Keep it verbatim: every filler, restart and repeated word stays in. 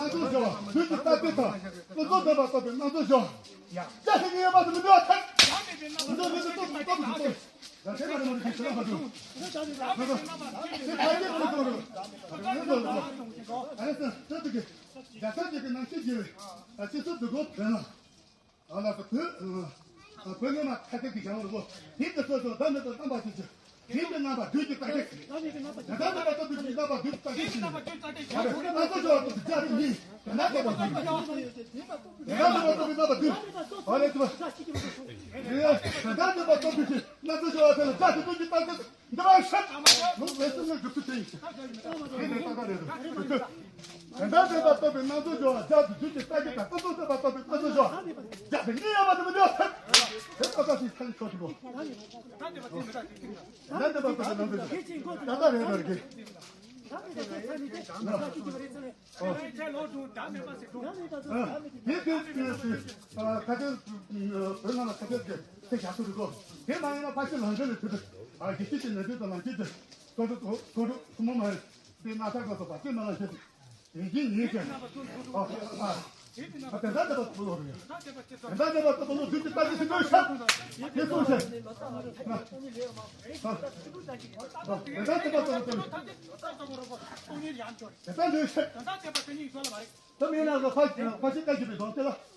སྣ་ཚོགས་སྦྱོར་བ་བདུད་ཀྱི་རྟགས་དེ་དང་། ཀུན་རྫོབ་བདེན་པར་རྟོགས་པའི་སྣ་ཚོགས་སྦྱོར་བ། ཡ། བརྒྱ་ཞིག་ཉིད་ཡོད་པ་དེ་མི་འདུག་ཐལ། མི་འདུག་མི་འདུག་སྟོབས་སྟོབས་སྟོབས། ཡ། དེ་མ་རེད་མ་རེད། དེ་ཞེ་ན་མ་འདུག་མ་འདུག་དེ་ཕ་གིར་ཁུར་སོང་རེད། མི་འདུག་མི་འདུག་ཨ་ནི་སེམས་སྟོབས་དེ་གི་རྒྱ་ཚ་དེ་གི་ནང་ཤེས་ཀྱི་རེད། ཨ་ཅི་སོ་དུ་གོ་བོད་ལ། ཨ་ལ་ད་བོད། ཨ་བོད་སྔོན་མ་ཁ་ཐེག་གི་ཞང་རུ་གོ། དེ་གི་སོ་སོ་བདག་མེད་པའི་རྣམ་པ་ཅི་ཅི། དེ་གི་རྣམ་པ་བདུད་ཀྱི་རྟགས་ཅི། ད་ལྟ་ད་ལྟ་བདུད་ཀྱི་རྣམ་པ་བདུད་ཀྱི་རྟགས་ཅི། ཨ་རེ་སྣ་ཚོགས་སྦྱོར་བ་བདུད་ཀྱི་རྟགས་ཅི། ད་ལྟ་ད་ལྟ་བདུད་ཀྱི་རྣམ་པ་བདུད། ཨ་རེ་ད་ལྟ་ད་ལྟ་བདུད་ཀྱི་རྣམ་པ་བདུད་ཀྱི་སྣ་ཚོགས་སྦྱོར་བ་དེ་ལ་བདུད་ཀྱི་རྟགས་ཅི། འདི་བ་ཤད། ལུགས་ལས་སུ་ངས་སྒྲུབ་ཚུལ་དེ་ཡིན་ཞེས། དེ་ནས་ཏག་ཏག་རེད་འདུག་དོན་དམ་བདེན་པར་རྟོགས་པའི་སྣ་ཚོགས་སྦྱོར་བ་བརྒྱ་དང་བདུན་གྱི་རྟགས་ཀྱི་དང་། ཀུན་རྫོབ་བདེན་པར་རྟོགས་པའི་སྣ་ཚོགས་སྦྱོར་བ་བརྒྱ་དང་གཉིས་ཡོད་པ་དེ་མི་འདུག་དེ་ཏག་ཏག་ཅིག་ཁ་ལ་ཆོག་ཅིག་གོ། དོན་དམ་བདེན་པར་རྟོགས་པའི་སྣ་ཚོགས་སྦྱོར་བ་ཏག་ཏག་རེད་འདུག་གི། དེ་དེ་དེ་དེ་ཁ་ཆེ་བོད་ནང་ལ་ཁ་ཆེ་དེ་དེ་བཞག་ཐུབ་རེད་གོ། དེ་མ་ཡིན་ན་ཕ་ཤི་ལང་ཚོ་ལས་ཐུབ་པའི་ཨ་ཡེ་ཤེས་ཀྱི་ནད་དུག་དང་ལང་སྐྱེས་ཀྱི་སོ་སོ་སོ་སོ་ཐུན་མོང་མ་རེད། དེ་ན་ཚ་ག་སོགས་པ་དེ་མ་ལང་ཤེས་ཏེ་དེ་གིན་ཡིན་ཀྱང་ཨ་ཨ་དེ་འདྲ་འདྲ་པ་ཐུབ་ལོ་རེད། དེ་འདྲ་འདྲ་པ་ཐུབ་ལོ་དུས་ཀྱི་ལྟ་གི་ཤི་འདོད་ཤ་དེ་སོང་ཤ་ཨ་ཨ་དེ་འདྲ་འདྲ་པ་ཐུབ་ལོ་དུས་དེ་འདྲ་འདྲ་ཤ། ད་མིན་ན་ལ་ཕ་ཕ་ཤི་ལྟ་གི་པའི་དོན་དེ་ལ།